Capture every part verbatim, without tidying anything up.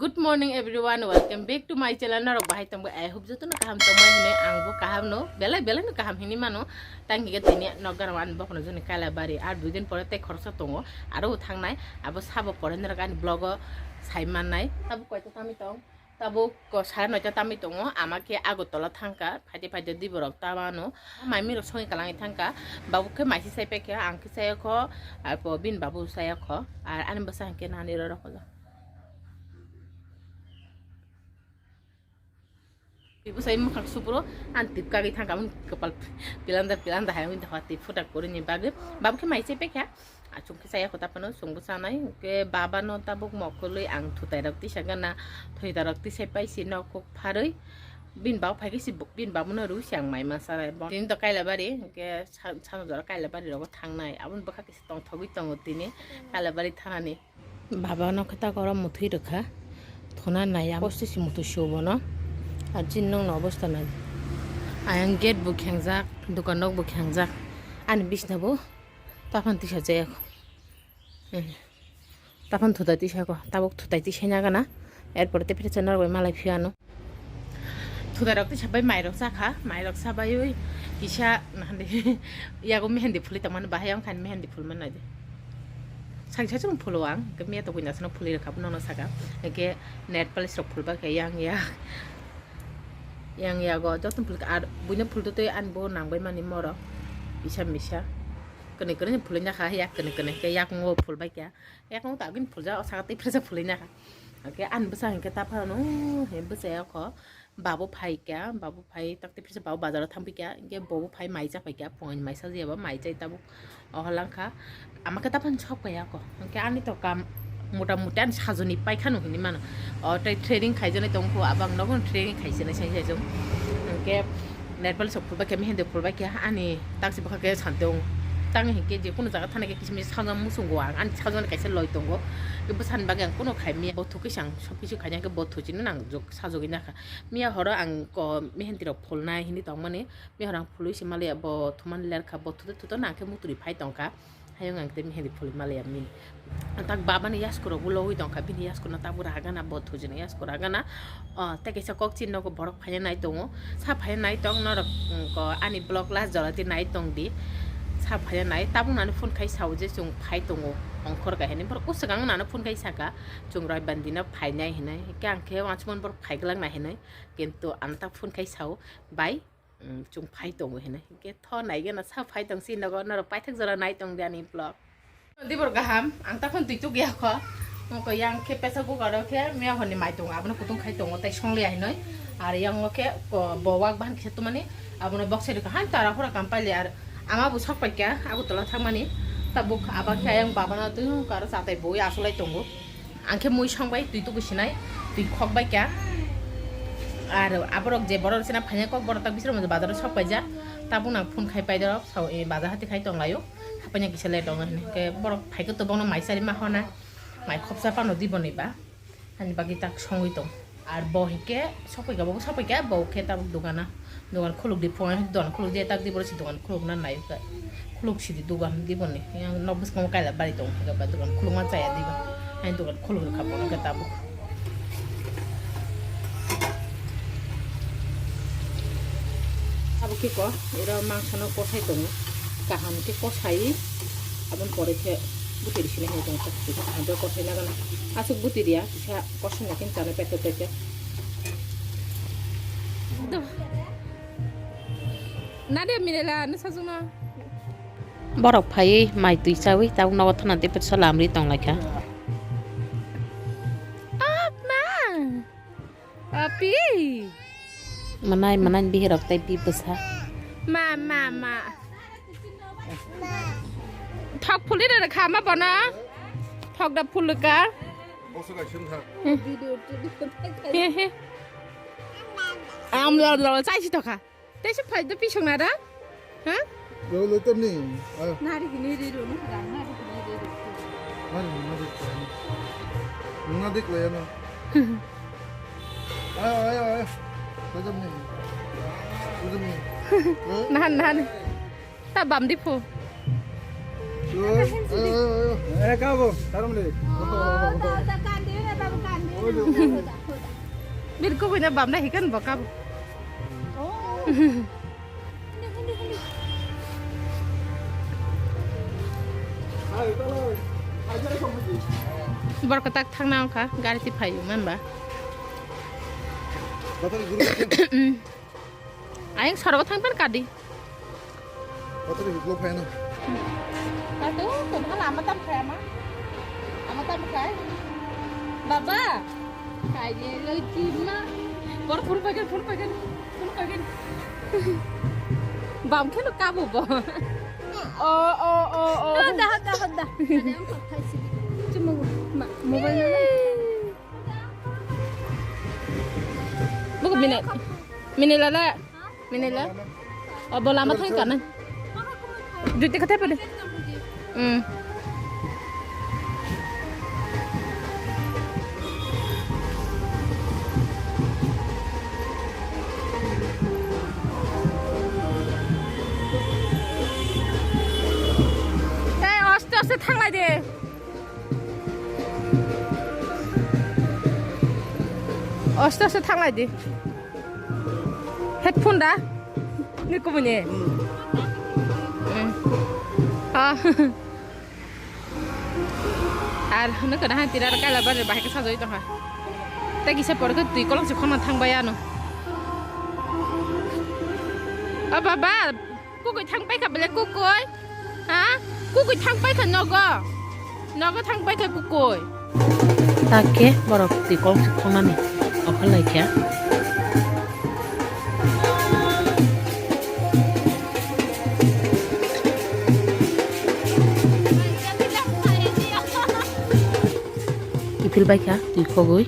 Good morning everyone, welcome back to my channel. Norok bahai tongbo, I hope jotono kaham tongmani hinwi, ang bo kaham no, belai belai no kaham hinwi mano. Tang higa tini nokgar wan bokno joni Kailabari, ar dui din pore tei khoroksa tongo, aro bo thangnai, abo sabo pore norok ani vlog o sai mannai. Abo koita tami tong? Tabuk ko sare noita tami tongo, ama khe Agartala thangkha, phaide phaide dwi borok ta mano. Maimi rok songwi kalangwi thangkha, babu khe maisi sai paikha, ang khe chayakho, arpo bini babu chayakho, ar ani bwsa hinkhe nani rw rokho. Bwsai mwkhang supro, ang tip kagwi thangkha, ang kwpal pilanda pilanda hai wngwi tip phutak kwrwini bagwi, babu khe maisi paikha. Achuk khe chaya kho ta phano chwngbo chanai, hwnkhe baba no tabuk mokolwi ang thutai rok tisa gana, thutai rok tisai pai si nok kok pharwi, bini baba phai khe si bini baba no rw si ang mai ma chanai. Tini to Kailabari, hwnkhe sa-, sana jora Kailabari rogo thangnai, aboni bwkha kisa tongthogwi tongo tini Kailabari thanani. Baba no khe ta goro muthwi rwkha, thona nai ang posti si muthwi subo no, ar chini nok no obostha nai. Ayang gate bo khengjak, dukan nok bo khengjak, ani bisna bo. Taphano tisa jaya kho. Hmm. Taphano thutai tisa kho. Tabuk thutai tisa nya gana. Erpore te phirsa norok bai malai phiya ano. Thutai rok tisa bai mai rok chakha. Mai rok sa bai oi kisa nahande. Yago mehendi phuli tongmani bahai ang khan mehendi phul man nai de. Sang sa chung phulo ang. Ke miya to kuina sano phuli rokha bono no saka. Ke net palis rok phul ba ke yang ya. Yang yago joto phul ar buino phul to tei an bo nang bai mani moro. Bisa misa. Kene kene phulwi nakha, yak kene kene khe yakung o phulbai kha. Yakung ta gini phulja, o saka tei phirsa phulwi nakha. Oke, ani bwsa hinkhe ta phano, he bwsa yakho, babo phai kha, babo phai tak tei phirsa babo bazaro thangpi kha, hinkhe bobo phai mai cha phai kha, phone mai sa jeba mai chai tabuk, oho langkha. Ama khe ta phano sok phai yakho. Hinkhe ani to kam mota moti ani sajoni pai khano hinwi mano. O tei threading khaijaknai tongkho, abang nogo threading khaijaknai sai sai jong. Hinkhe Nail polish rok phulbai khe, mehendi phulbai khe, ani taksi bwkha khe santong. Tang hinkhe je kunu jaga thana khe kisa misa sajak muchungo ang, ani sajak ni kaisa loi tongo. Bwsani bagwi ang kunu khai manya, bo thukui sang sob kisu khaina khe bo thuchini nang jok sajagwi nakha. Miya horo ang ko mehendi rok phulnai hinwi tongmani, miya horo ang phulwi se maliya, bo thumani lerkha, bo thuto thuto nang khe mutri phai tongkha. Hayung ang tei mehendi phulwi maliya mini. Tak baba ni yasku rok bo logwi tongkha, bini yasku no tabuk raha gana, bo thujini yasku raha gana. O, tei kaisa kok chini nogo borok phaina nai tongo. Sa phaina nai tong norok, mm, ko ani vlog last jora tei nai tong di. Sa phaina nai, tabuk nani phone khai sao je chwng phai tongo, ongkhor ka hinwi. Borok uswk ang nano phone khai saka, chwng roi bandi no phainai hinwi. Hwnkhe ang khe uansukmani borok phai glak nai hinwi. Kintu ang tak phone khai sao, bai. Mm, chwng phai tongo hinwi. Hinkhe tho naigena sa phai tong si nogo, norok paithak jora nai tong di ani vlog. Dibor gaham, ang takhon twi tuk ya kho. Nokho yang khe pressure cooker o khe miya honni mai tongo, abono kutung khai tongo, tei song liya hinwi. Ar yang o khe ko bo wak bahan kisa tumani, abono box side o khe han tara hora kam paili ar ama bo sok pai kha, Agartala thangmani. Tabuk aba khe ayang babano twi hwn karo chatai bui asolai tongo. Ang khe mui song bai twi tuku sinai, twi khok bai kha. Ar aborok je borok sina phaina kok borok tak bising bazar o sok paijak. Tabuk nang phone khai pai dorok, sao, e, bazar hati khai tong laio. Hapaina kisa le tongo hinwi. Ke borok phai khe to bono mai sari ma hona. Mai khopsa pano di boni ba. Ani bagwi tak songwi tong. Ar bo hinkhe sokoi kha, bo sokoi kha, bo khe tabuk dogana. Dogan khuluk di phone, dogan khuluk di tak di borok si dogan khuluk na nai kha. Khuluk si di dogan di boni. Yang nok bwskango kaila bari tong kha ba dogan khuluk ma chaya di ba. Hai dogan khuluk kha bono khe tabuk. Abo khe ko, oro mangsa no kosai tongo. Kaham khe kosai, aboni pore khe butiri sini hai tongo. Kaham khe kosai na gana. Aswk butiri ya, kisa kosai na khe chana pete pete. Nadia Mirela, no sajuna. Borok phaiwi mai twi chawi tabuk nogo thana tei petsa lamri tong lai kha. Apma. Api. Manai manai bihirok tei bi bwsa. Ma ma ma. Thok phuli rw kha ma bono. Thok da phulwka. He he. Am lo lo chai si thokha. Tei se phai do pisong na da? Ha? Lo lo to ni. Ayo. Nari hini ri ro no rang, nari hini ri ro. Nari hini ri ro. Nuna dik lo ya no. Ayo ayo ayo. Lo to ni. Lo to ni. Nahan nahan. Ta bam di phu. Lo. Ayo ayo ayo. Eh kabo, tarum le. Oh, ta ta kandi na ta kandi. Bini kubui no bamna hikan bo kabo. Borok tak thangna wngkha, gari ti phaio manba. Ayang sorogo thangpan kadi. Katu, kun hala ama tam khai ama. Ama tam khai. Baba. Khai ye lo chima. Bor phun pagan, phun pagan, phun pagan. Bam kheno kabu bo. O, o, o, o. Da, da, da, da. Chuma, ma, mobile na. Buku mini, mini lala, mini la. O bola ma thang kana. Duti kata pada. Hmm. Tei aste aste thanglai de. Aste aste thanglai di. Headphone da? Ni kubuni? Hmm. Ah. Ar hwnwi kwna hai tira kaila bari bahai khe sajagwi tongkha. Tei kisa porikhe twi kolok se khorna thangbai ano. O baba, kukui thang paikha bele kukui. Ha? Kukui thang paikha nogo. Nogo thang paikha kukui. Takke borok twi kok se khonani okha laikha. Kiphil baikha twi khogwi.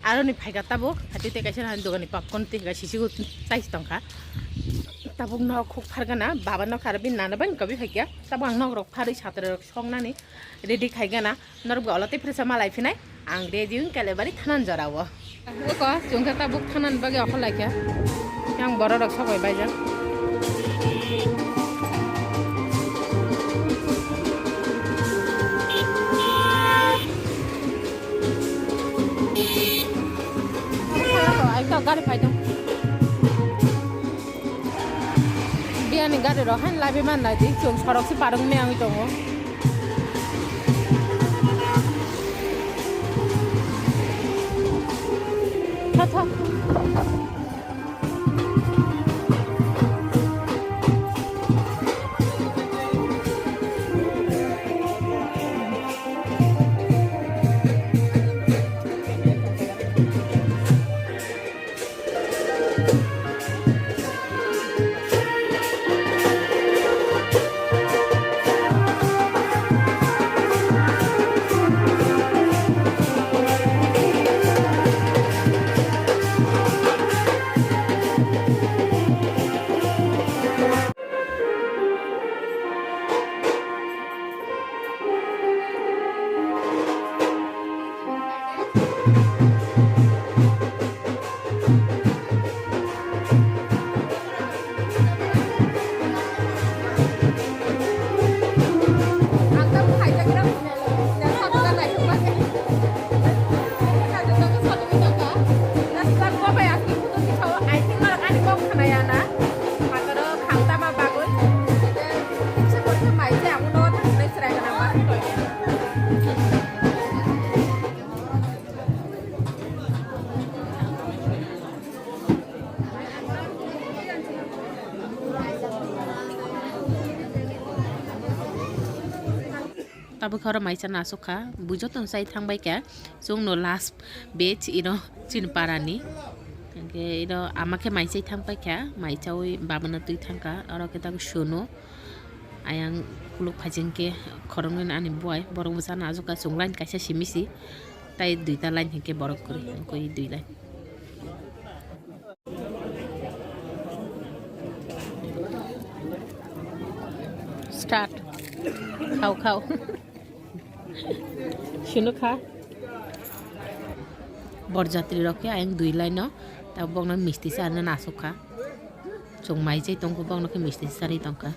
Aroni phaikha tabuk, hati tei kaisa hani dogani popcorn tei kaisa sisigo chai tongkha. Tabuk nok khuk phargana, baba nok aro bini nana bai kabi phaikha. Tabuk ang nok rok pharwi satra rok songnani ready khaigana. Norok bo olo tei phresa malai phinai. Ang ready wng Kalebari thanan jorao. Oko chwngkha tabuk thanan bagwi okhor laikha. Yang borok rok sokbai baijak. Aito gari paidong. Biyani gari rok haino labi man nai di, chwng sorok se parwng meyangwi tongo. Tha, tha. Tabuk oro maisa nasuk kha, bui joto no chai thang bai kha, chwng no last batch ino chini para ni. Hwnkhe ino ama khe mai chai thang pai kha, mai chaui baba no twi thang kha, oro khe tabuk sunu ayang kuluk phaijing khe khoroknwi no ani buai, borok bwsa no asuk kha, chwng line kaisa simi si, tai duita line hinkhe borok kwrwi, wngkha dui line. Start. Khao, khao. Sunu kha. Borjatri rok khe ayang dui line no, ta bokno misti sa na nasuk kha. Chwng mai chai tongkha, bokno khe misti sa ri tongkha.